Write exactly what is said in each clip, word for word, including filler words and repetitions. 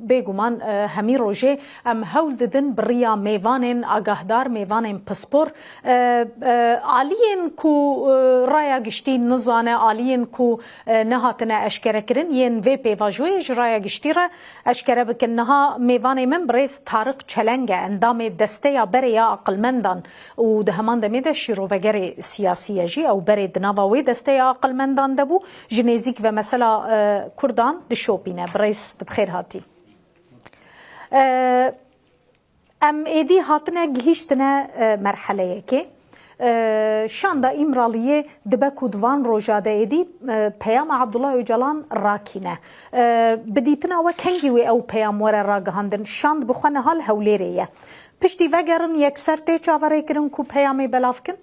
Bêguman, e, hemî rojê em hewl didin bi riya mêvanên agahdar, mêvanên pispor, e, e, aliyên ku, e, raya giştî nizane, aliyên ku, e, nehatine eşkerekirin, yên vê pêvajoyê ji raya giştî re eşkere bikin. Niha mêvanê min birêz Tariq Çeleng e, endamê Desteya Berê ya Aqilmendan û di heman demê de şîrovegerê siyasî ye jî. Ew berê di nava wê desteya aqilmendan de bû. Ji nêzîk ve mesela, e, Kurdan dişopîne. Birêz, tu bi xêr hatî. E, em êdî hatine gihîştine, e, merheleyekê. E, şanda Îmraliyê dibe ku di van roja de êdî, e, peyama Abdullah Ocalan rakîne. E, bi dîtina we kengî wê ew peyam were ragihandin? Şand bi xwe niha li Hewlêrê ye. Piştî vegerin yekser tê çaverêkirin ku peyamê belav kin?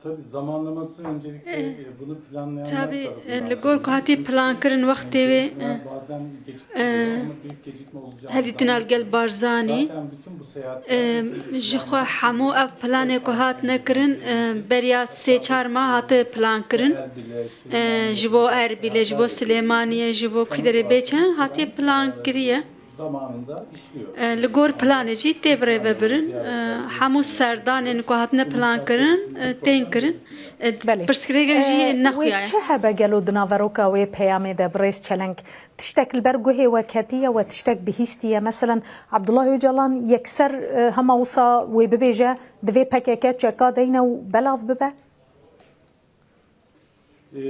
Tabii zamanlaması öncelikle, e, bunu planlayanlar Tabii, tarafından e, li gor ku hatî plankirin wextê wê, e, bazen gecikme e, oluyor ama büyük gecikme olacağını hevdîtina li gel Barzanî, zaten bütün bu seyahatler e, ji xwe hemû ev planê ku hatine kirin, e, beriya sê çar mah hate plankirin. E, ji bo Erbilê, ji bo Silêmaniyê, ji bo Kuyderê Bêçe hatiye plan kiriye. E, li gor planê jî tê birêvebirin. E, hemû serdanên ku hatine plankirin, e, tên kirin. E, Belê. Pirsgirêkek jî E, nexuya wê ye. Çi hebe gelo di naveroka wê peyamê de, birêz Çeleng? Tiştek li ber guhê we ketiye, we tiştek bihîstiye? Meselen, Abdullah Ocalan yekser, e, hema wisa wê bibêje, divê P K K çeka deyne û belav bibe? E,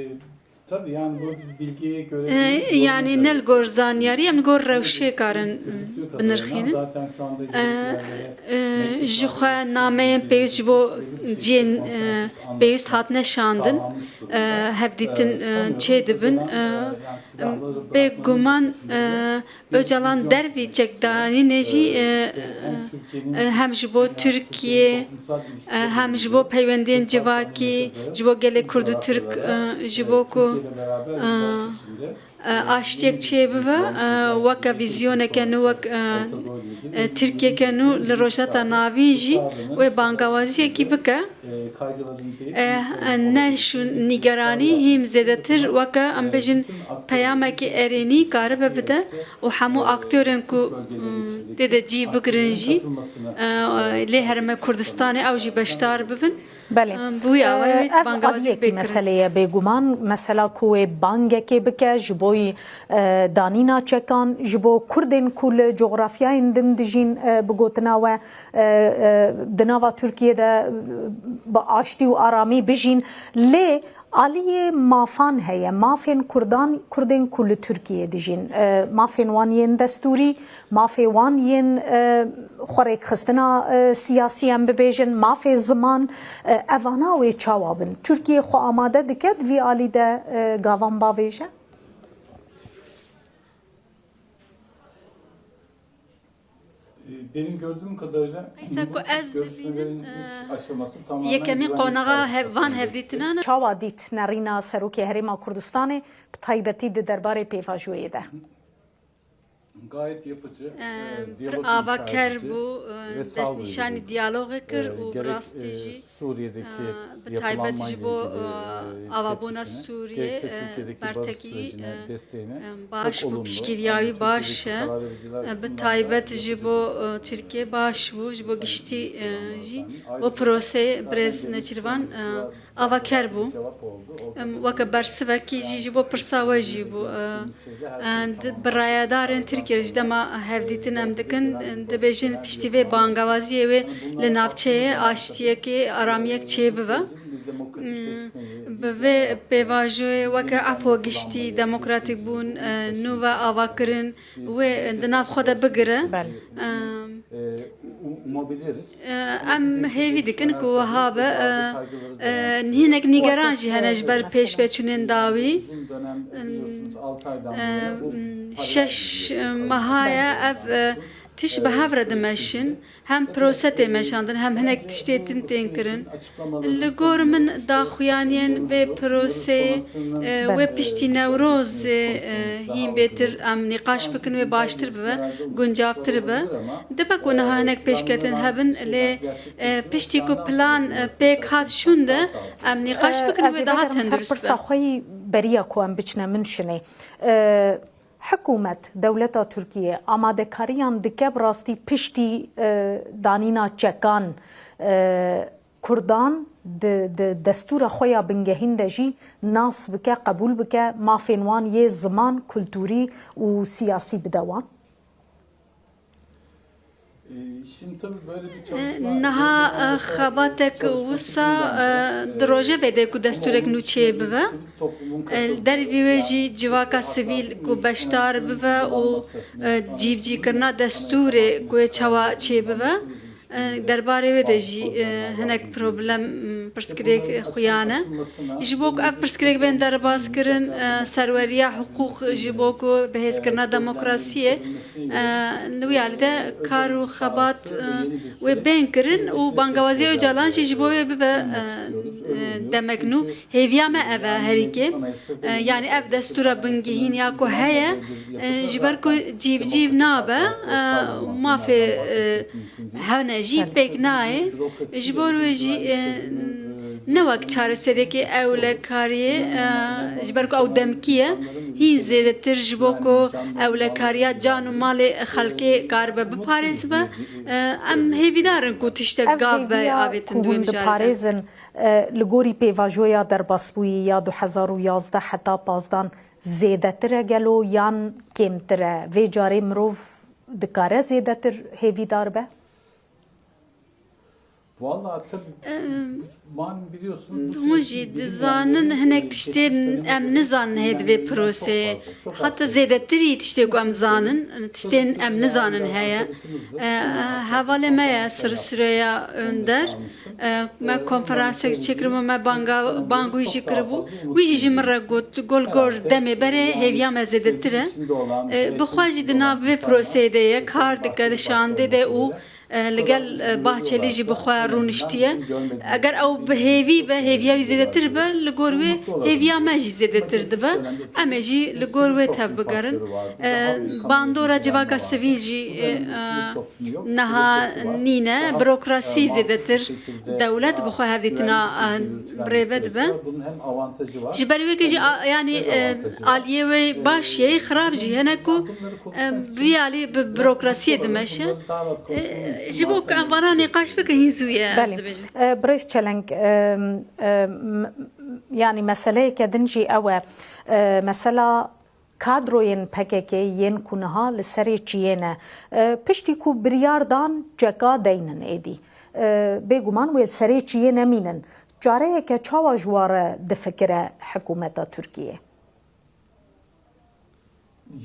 tabii yani bu biz bilgiye göre E, değil, yanî ne li gor zanyarî, em li gor rewşê karin, e, binirxînin. Zaten şu anda E, gerekli yerlere e, ji xwe nameyên pêwîst ji bo cihên, e, pêwîst hatine şandin, e, hevdîtin, e, çê dibin. E, bêguman, e, Ocalan dervî çekdanînê jî, e, e, hem ji bo Tirkiye, e, hem ji bo peywendiyên civakî, ji bo gelê Kurd û Tirk, e, ji bo ku, e, e, aştiyek çêbibe, e, weke vîzyoneke nû, wek, e, e, Tirkiyeke nû li Rojhilata Navîn jî wê bangawaziyekî bike. E, e, ne şûn nîgeranî, hîm zêdetir weke, em bêjin, peyamekî erênî karibe bide û hemû aktorên ku, mm, tê de cî bigirin jî, e, lê Herêma Kurdistanê ew jî beşdar bibin. Belê. E, bi wî awayî wê bangawazî pê kirin. Ev aliyekî meselê ye bêguman. Mesela ku wê bangekê bike ji bo yî, e, danîna çekan, ji bo Kurdên ku li cografyayên din dijîn, e, bi gotina we, e, e, di nava Tirkiyê de, e, bi aştî û aramî bijîn. Lê aliyê mafan heye, mafên Kurdan, Kurdên ku li Tirkiyê dijîn, e, mafên wan yên destûrî, mafê wan yên, e, xwerêkxistina, e, siyasî em bibêjin, mafê ziman, e, evana wê çawa bin? Tirkiye xwe amade dike di vî alî de, e, gavan bavêje? Benim gördüğüm kadarıyla Qeysa ku bu ez dibînim, görüşmelerin ilk e, aşaması tamamlandı. Yekemîn Güvenlik qonaxa tartışması hev-, van hevdîtinan e. Çawa dît nerîna Serokê Herêma Kurdistanê, bi taybetî di derbarê pêvajoyê de? Gayet yapıcı, e, e, pir diyalog inşa edici ve sağlayıcı. Avaker bû, e, destnîşanî diyalogê kir û bi rastî jî, e, bi taybet ji bo, e, avabûna Sûriyê, e, bertekî, e, e, baş bû, piştgiriya wî baş e. E, bi taybet ji bo, e, Tirkiye baş bû, ji bo giştî, e, jî bo proseyê birêz Nêçîrvan, e, avaker bû. Em, weke bersivekî jî ji bo pirsa we jî bû. E, e, di, bi rayedarên Tirkiyê re jî dema hevdîtin em dikin, e, dibêjin piştî vê bangawaziyê wê li navçeyê aştiyekê, aramiyek çêbibe. Hmm, bi vê pêvajoyê weke efo giştî, demokratîk bûn, e, nû ve avakirin, wê di nav xwe de bigire. Belê. Em, e, em hêvî dikin ku wiha be, e, e, hinek nîgeran jî hene ji ber pêşveçûnên dawî. E, şeş meha ye ev, e, tişt bi hev re dimeşin. Hem prose tê meşandin, hem hinek tiştê din tên kirin. Li gor min daxuyaniyên vê proseyê, e, wê piştî Newrozê, e, hîn bêtir em nîqaş bikin, wê baştir bibe, guncavtir be. Dibe ku niha hinek pêşketin hebin, lê, e, piştî ku plan, e, pêk hat şûnde, em nîqaş bikin, wê daha tendurist be. Pirsa xwe yî beriya ku em biçine Münşinê. E, Hikûmet, dewleta Tirkiyê amadekariyan dike bi rastî piştî, e, danîna çekan, e, Kurdan di, di destûra xwe ya bingehîn de jî nas bike, qebûl bike, mafên wan yê ziman, kultûrî û siyasî bide wan? Niha, e, xebatek wisa, e, di rojevê de ku destûrek nû çêbibe, e, li dervî wê jî civaka sivîl ku beşdar bibe û, e, cîvcîkirina destûrê ku yê çawa çêbibe, e, derbarê wê de jî, e, hinek problem, m, pirsgirêk xuyan e. Ji bo ku ev pirsgirêk bên derbas kirin, e, serweriya hiqûq ji bo ku bihêzkirina demokrasiyê, e, li wî alî de kar û xebat, e, wê bên kirin û bangawaziya Ocalan jî ji bo wê bibe, e, e, demek nû. Hêviya me ev e herîkê. E, yanî ev destûra bingehîn ya ku heye, e, ji ber ku cîv cîv nabe, e, mafê, e, hene jî pêk nayê. Ji bo wê jî, e, ne wek çareseriyekê ewlekariyê, e, ji ber ku ew demkî ye, hîn zêdetir ji bo ku ewlekariya can û malê xelkê karibe biparêzibe. E, em hêvîdar in ku tiştek gav be avêtin di wê mijarê de. Ev hêviya ku hûn diparêzin, e, li gorî pêvajoya derbasbûyî ya du hezar û yazdeh heta pazdan zêdetir e gelo yan kêmtir e? Vê carê mirov dikare zêdetir hêvîdar be? Hûn jî dizanin hinek tiştên em nizanin hê di vê proseyê. Heta zêdetirî tiştê ku em zanin, tiştên em nizanin heye. E, hevalê me ye Sir Süreyya Önder. E, me konferansek çêkiribû, me banga, bang wî jî kiribû. Wî jî ji min re got, gol gor demê berê hêviya me zêdetir e. E, bi xwe jî di nav vê proseyê de ye, kar dike, di şandê de û, e, li gel, e, Bahçelî jî bi xwe rûniştiye. Eger ew bi hêvî be, hêviya wî zêdetir be, li gor wê hêviya me jî zêdetir dibe. Em ê jî li gor wê tev bigerin. E, bandora civaka sivîl jî, e, e, niha nîne, burokrasî zêdetir dewlet bi xwe hevdîtina, e, birêve dibe. Ji ber wê ke jî a-, yanî, e, aliyê wê baş ye, xirab jî hene ku, e, vî alî bi burokrasiyê dimeşe. E, ji bo ku em vana nîqaş bikin hîn zû ye, ez Belê. dibêjim. E, Birêz Çeleng, e, e, m-, yanî meseleyeke din jî ew e. E, mesela kadroyên P K K yên ku niha li serê çiyê ne, e, piştî ku biryar dan çeka deynin êdî, e, bêguman wê li serê çiyê nemînin. Çareyeke çawa ji wan re difikire hikûmeta Tirkiyê?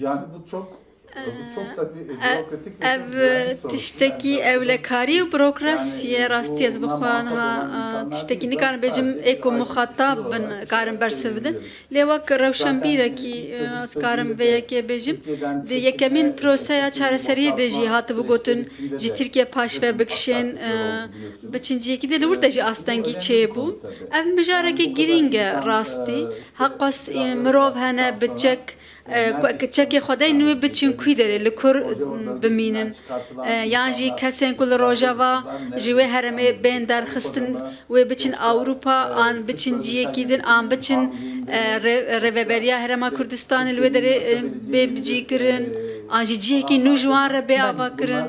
Yani bu çok, bu çok tabii, e, bürokratik ve ev, e, tiştekî ewlekarî û burokrasî ye. Rastî ez bi xwe niha, e, tiştekî nikarim bêjim, ê ku muxatab bin, karin bersiv bidin. Lê wek rewşenbîrekî, e, ez karim vê yekê bêjim, di yekemîn proseya çareseriyê de jî hatibû gotin, ji Tirkiye paşve bikişên, e, biçin cihekî de, li wir de jî astengî çêbû. Ev mijarekî girîng e rastî. Heqas, e, mirov hene bi çek, e, ku, ku çekê xwe deyn wê biçin kwî derê, li kur, e, bimînin. E, yan jî kesên ku li Rojava ji wê herêmê bên derxistin, wê biçin Ewropa, an biçin cihekî din, an biçin, e, rê-, Rêveberiya Herêma Kurdistanê li wê derê, e, bê bicîkirin, an jî cihekî nû ji wan re bê avakirin.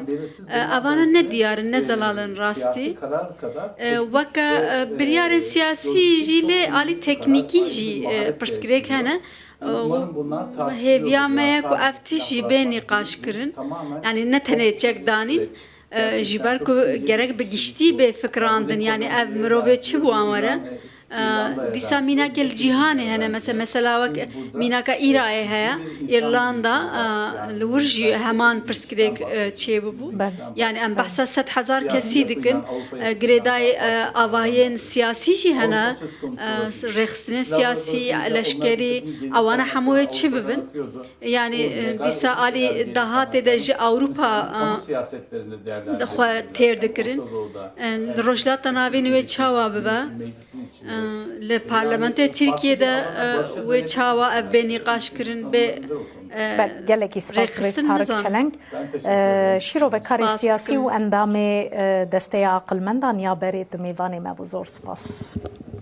E, evana ne diyar in, ne zelal in rastî. E, weke, e, biryarên siyasî jî lê alî teknîkî jî, e, pirsgirêk hene. E, û hêviya me ye ku ev tişt jî bê nîqaş kirin. Yanî ne tenê çek danîn, e, ji ber ku gerek bi giştî bê fikirandin, yanî ev mirovê çi bi wan were. E, dîsa mînakê li cîhanê hene, mese-, mesela wek mînaka Îrayê heye, Îrlanda, e, li wir jî heman pirsgirêk, e, çêbûbû. Belê. Yani em behsa sed hezar kesî dikin. E, girêdayî, e, avahiyên siyasî jî hene. E, rêxistinên siyasî, leşkerî, ewana hemûyê çi bibin? Yani, e, dîsa alî dahatê de ji Ewropa, e, xwe têr dikirin. E, li Rojhilata Navîn wê çawa bibe? E, li parlamentoya Tirkiyê de, e, wê çawa ev bê nîqaş kirin, bê, e, Belê, gelekî spas, birêz Tarık Çeleng. E, şîrovekarê siyasî û endamê, e, Desteya Aqilmendan ya Berê tu mêvanê me bû. Zor spas.